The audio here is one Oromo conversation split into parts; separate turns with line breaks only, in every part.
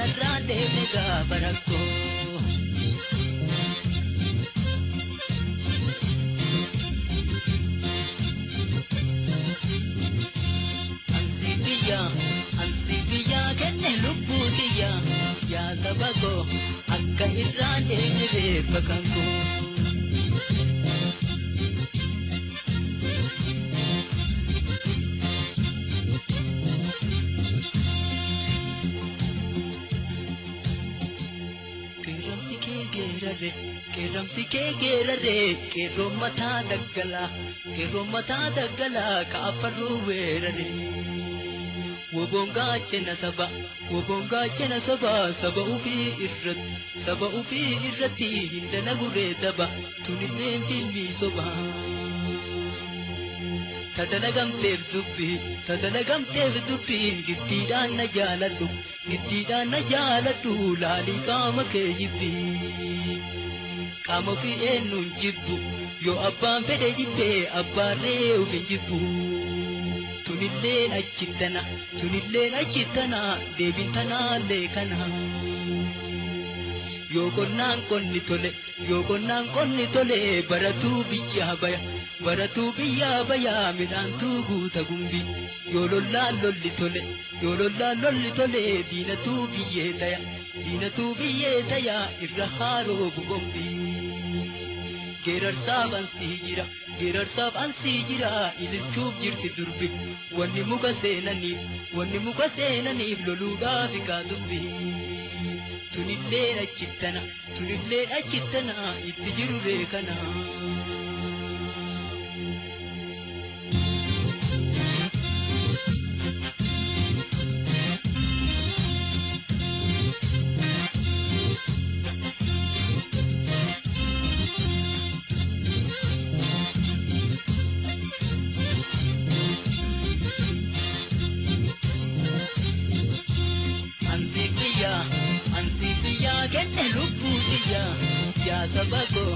Akkanarraan deemne gaafa rakkoo. Ansi biyya, ansi biyya kenne lubbuu tiyya yaa saba koo akka irraan deemne reeffa kan koo. Qeerransi kee geerarre, qeerransi kee geerarre, qeerroon mataa daggalaa, qeerroon mataa daggalaa kaafarruu weerarre. Woboon gaachana saba, woboon gaachana saba, saba ufii irratti, saba ufii irratti hin dalaguree daba, tunilleen filmii sobaa. Tadalagamteef dubbii, tadalagamteef dubbiin giddiidhaan na jaaladhu, giddiidhaan na jaaladhu laalii qaama kee jibbii. Qaama ofii eenyuun jibbu, yoo abbaan fedhe jibbee abbaarree of hin jibbu. Tunilleen achittana, tunilleen achittana, deebiin tanaallee kana. Yoo qonnaan qonni tole, yoo qonnaan qonni tole, baratuu biyyaa baya, baratuu biyyaa baya, midhaantuu guuta gumbii. Yoo lollaan lolli tole, yoo lollaan lolli tole, diinatuu biyyee taya, diinatuu biyyee taya, irra haaroo bugombii. Geerarsaaf ansii jira, geerarsaaf ansii jira, ililchuuf jirti durbi. Wanni muka seenaniif, wanni muka seenaniif loluudhaaf kaa dubbi. Tunilleen achittana, tunilleen achittana, itti jiru beekana. Ansi biyya, ansi biyya kenne lubbuu tiyya yaa saba koo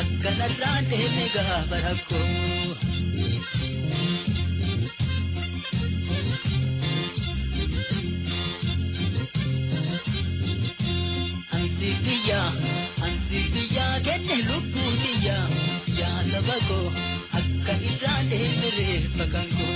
akkanarraan deeme gaafa rakkoo. Ansi biyya, ansi biyya kenne lubbuu tiyya yaa saba koo akka irraan deemne reeffa kan koo.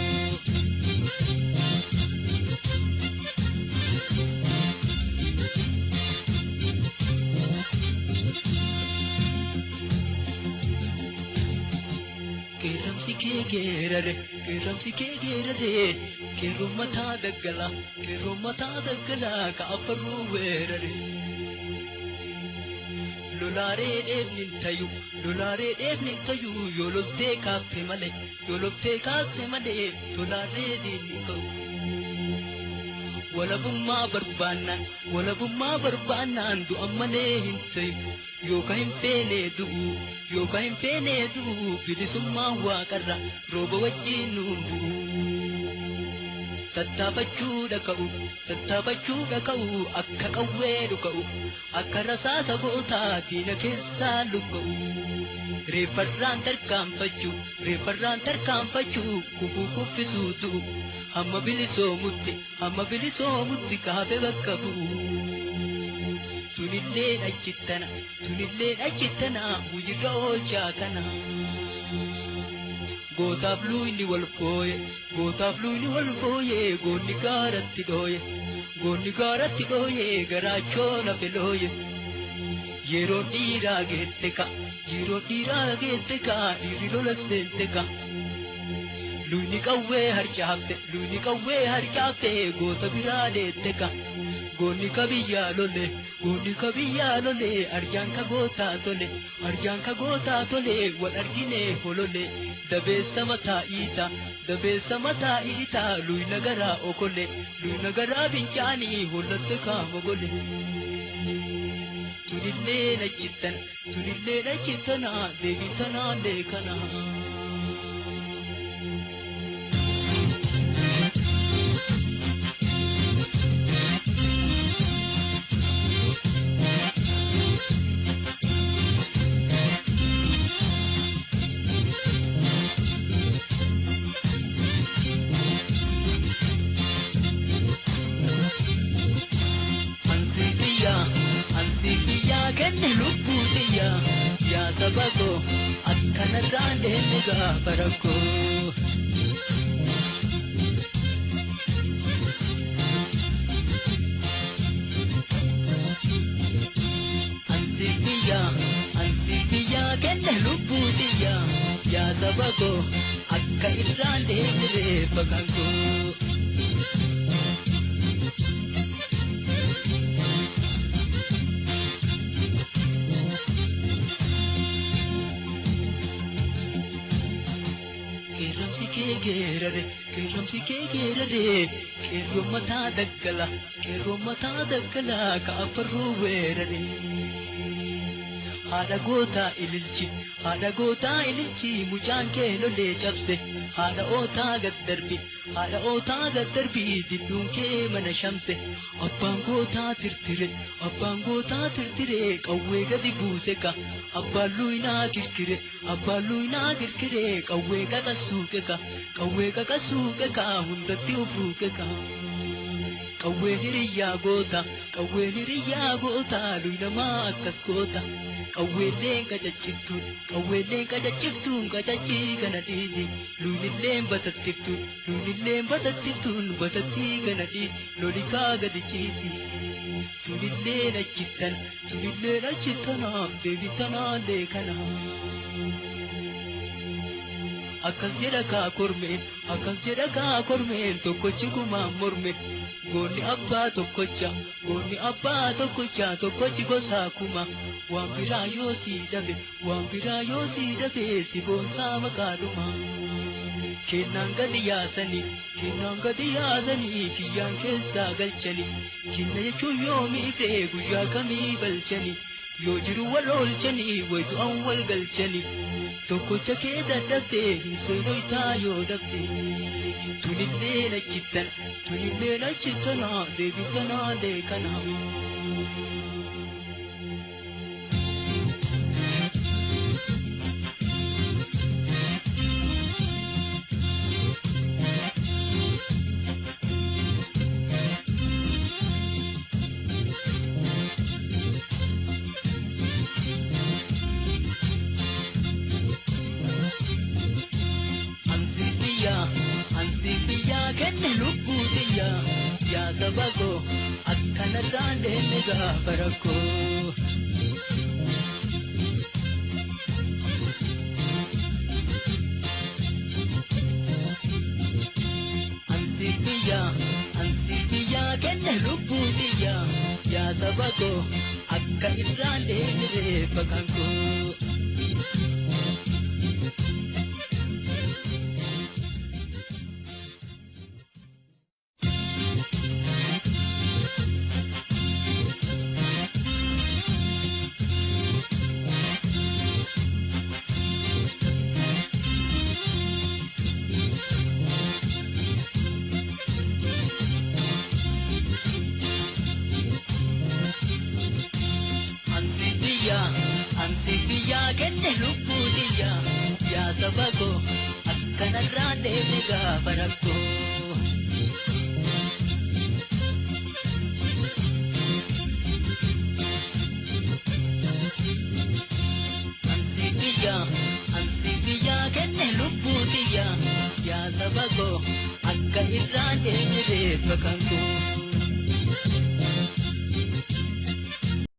Qeerransi kee geerare, qeerransi kee geerare, qeerroon mataa daggalaa, qeerroon mataa daggalaa kaafarruu weerare. Lolaaree dheebni hin tayu, lolaaree dheebni hin tayu, yoo loltee kaafte malee, yoo loltee kaafte malee, tolaaree diinni hin ka'u. Walabummaa barbaannaan, walabummaa barbaannaan du'an malee hin tayu. Yookaan hin feene du'u, yookaan hin feene du'u, bilisummaan waaqarra rooba wajjin nuun bu'u. Tattaafachuudha ka'u, tattaafachuudha ka'u, akka qawwee dhuka'u, akka rasaasa gootaa diina keessaa lukka'u. Reeffarraan tarkaanfachuu, reeffarraan tarkaanfachuu, kufuu kuffisuu du'u, hamma bilisoomutti, hamma bilisoomutti kaafee bakka bu'u. Tunilleen achittana, tunilleen achittana, hojiirra oolchaa kana. Gootaaf luuyni wal fooye, gootaaf luuyni wal fooye, goonni gaaratti dhooye, goonni gaaratti dhooye, garaachoo lafe looye. Yeroon dhiiraa geette ka, yeroon dhiiraa geette ka, dhiirri lola seente ka. Luuyni qawwee harcaafte, luuyni qawwee harcaafte, goota biraa deette ka. Goonni ka biyyaa lole, goonni ka biyyaa lole, arjaan ka gootaa tole, arjaan ka gootaa tole, wal argine holole, dabeessa mataa iita, dabeessa mataa iita, luyna garaa okole, luyna garaa fincaanii, hollatte kaama gole. Tunillee nachittan, tunillee nachittana, deebiin tanaallee kana. deemne gaafa rakkoo. Ansi biyyaa kenne lubbuu xiyyaa yaa saba koo akka irraan deemne reeffa kan koo. Qeerramsi kee geerare qeerramsi kee geerare qeerroo mataa daggala qeerroo mataa daggala ka affarruu weerare. Haadha gootaa ililchi haadha gootaa ililchi mucaan kee lolee cabse haadha ootaa gad darbi haadha ootaa gad darbi didduun kee mana shamse abbaan gootaa tirtire abbaan gootaa tirtire qawwee gadi buuse ka abbaan luynaa kirkire abbaan luynaa kirkire qawwee qaqassuuqe ka qawwee qaqassuuqe ka hundatti ufuuqe ka. Qawween hiriyyaa goota qawween hiriyyaa goota luynamaa akkas goota. Qawweelleen qacacciftuun qawweelleen qacacciftuun qacaccii kana dhiisi luynilleen batattiftuun luynilleen batattiftuun batattii kana dhiisi lolikaa gadi ciisi. Tunilleen achittan tunilleen achittanaaf deebitanaallee kana. Akkas jedha kaa kormeen akkas jedha kaa kormeen tokkochi kumaan morme. Goonni abbaa tokkocha goonni abbaa tokkocha tokkochi gosaa kuma waan biraa yoo sii dhabe waan biraa yoo sii dhabe si boonsaa maqaadhuma. Kennaan gadi yaasanii kennaan gadi yaasanii kiyyaan keessaa galchanii kenna jechuun yoo miidhee guyyaa kamii balchanii yoo jiru wal oolchanii wayitu an wal galchanii tokkocha kee dadhabdee hin seenoytaa yoo dhabde. Tunilleen achittan tunilleen achittana deebitanaalee kana. Ansi biyyaa kenne lubbuu xiyyaa yaa saba koo akkanarraan deemne gaafa rakkoo. Ansi biyyaa kenne lubbuu xiyyaa yaa saba koo akka irraan deemne reeffa kan koo. Ansi biyyaa kenne lubbuu xiyyaa yaa saba koo akkanarraan deemne gaafa rakkoo. Ansi biyyaa kenne lubbuu xiyyaa yaa saba koo akka irraan deemne reeffa kan koo.